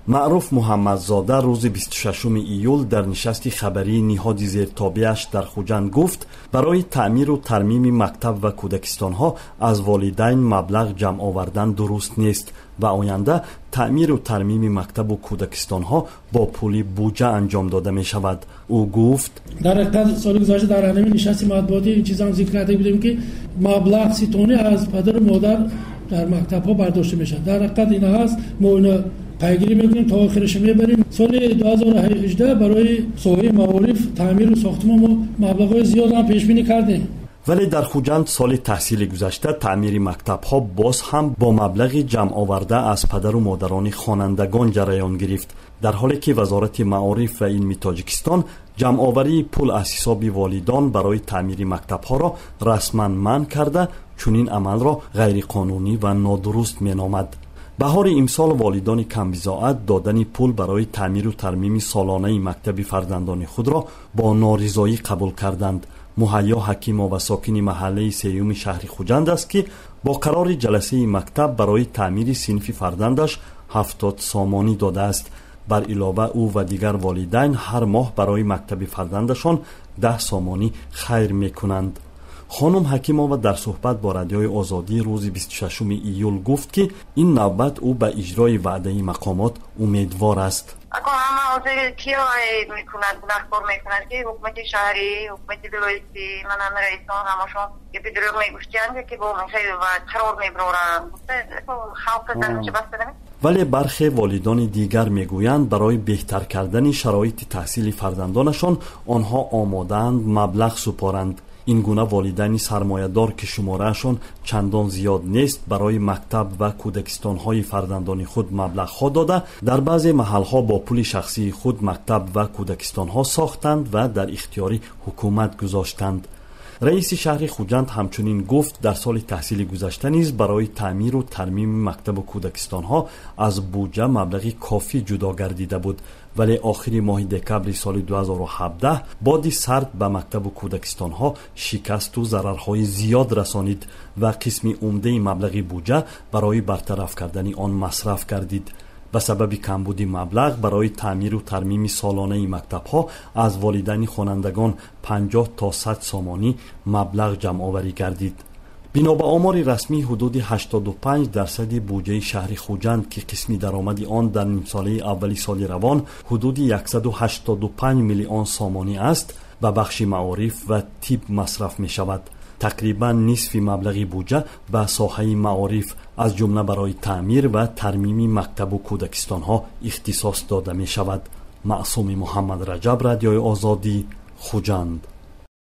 Маъруф Муҳаммадзода рӯзи 26 июл дар нишасти хабарии ниҳоди зертобеаш дар Хуҷанд гуфт, барои таъмиру тармими мактаб ва кӯдакистонҳо аз волидайн маблағ ҷамъ овардан дуруст нест ва оянда таъмиру тармими мактабу кӯдакистонҳо бо пули буҷа анҷом дода мешавад. Ӯ гуфт: Дар ҳақиқат, соли гузашта дар ҳамин нишасти матбуотӣ ин чизам зикр карда будем, ки маблағ ситонӣ аз падару модар дар мактабҳо бардошта мешавад. Дар ҳақиқат, ина ҳаст, мо ина пайгирӣ мекунем, то охираш мебарем. Соли 2018 барои соҳаи маориф, таъмиру сохтмон мо маблағҳои зиёд ҳам пешбинӣ кардем. Вале дар Хуҷанд соли таҳсили гузашта таъмири мактабҳо боз ҳам бо маблағи ҷамъоварда аз падару модарони хонандагон ҷараён гирифт, дар ҳоле ки Вазорати маориф ва илми Тоҷикистон ҷамъоварии пул аз ҳисоби волидон барои таъмири мактабҳоро расман манъ карда, чунин амалро ғайриқонунӣ ва нодуруст меномад. Баҳори имсол волидони камбизоат додани пул барои таъмиру тармими солонаи мактаби фарзандони худро бо норизоӣ қабул карданд. Муҳайё Ҳакимова сокини маҳаллаи сеюми шаҳри Хуҷанд аст, ки бо қарори ҷаласаи мактаб барои таъмири синфи фарзандаш 70 сомонӣ додааст. Бар илова, ӯ ва дигар волидайн ҳар моҳ барои мактаби фарзандашон 10 сомонӣ хайр мекунанд. Хонум Ҳакимова дар суҳбат бо Радиои Озодӣ рӯзи 26 июл гуфт, ки ин навбат ӯ ба иҷрои ваъдаи мақомот умедвор аст. Ако ҳама ҳозир киро мекунад, гунаҳкор мекунад, ки ҳукумати шаҳрӣ, ҳукумати вилоятӣ, манам раисон, ҳамашон гапи дурӯғ мегуфтиянд, ки бо қарор мебароранд, халқ дарча баста. Вале бархе волидони дигар мегӯянд, барои беҳтар кардани шароити таҳсили фарзандонашон онҳо омодаанд маблағ супоранд. Ин гуна волидайни сармоядор, ки шумораашон чандон зиёд нест, барои мактаб ва кӯдакистонҳои фарзандони худ маблағҳо дода, дар баъзе маҳалҳо бо пули шахсии худ мактаб ва кӯдакистонҳо сохтанд ва дар ихтиёри ҳукумат гузоштанд. Раиси шаҳри Хуҷанд ҳамчунин гуфт, дар соли таҳсили гузашта низ барои таъмиру тармими мактабу кӯдакистонҳо аз буҷа маблағи кофӣ ҷудо гардида буд, вале охири моҳи декабри соли 2017 боди сард ба мактабу кӯдакистонҳо шикасту зарарҳои зиёд расонид ва қисми умдаи маблағи буҷа барои бартараф кардани он масраф гардид. Ба сабаби камбуди маблағ барои таъмиру тармими солонаи мактабҳо аз волидайни хонандагон 50 то 100 сомонӣ маблағ ҷамъоварӣ гардид. Бино ба омори расмӣ, ҳудуди 85 дарсади буҷаи шаҳри Хуҷанд, ки қисми даромади он дар нимсолаи аввали соли равон ҳудуди 185 миллион сомонӣ аст, ба бахши маориф ва тиб масраф мешавад. Тақрибан нисфи маблағи буҷа ба соҳаи маориф, аз ҷумла барои таъмир ва тармими мактабу кӯдакистонҳо ихтисос дода мешавад. Маъсуми Муҳаммад Раҷаб, Радиои Озодӣ, Хуҷанд.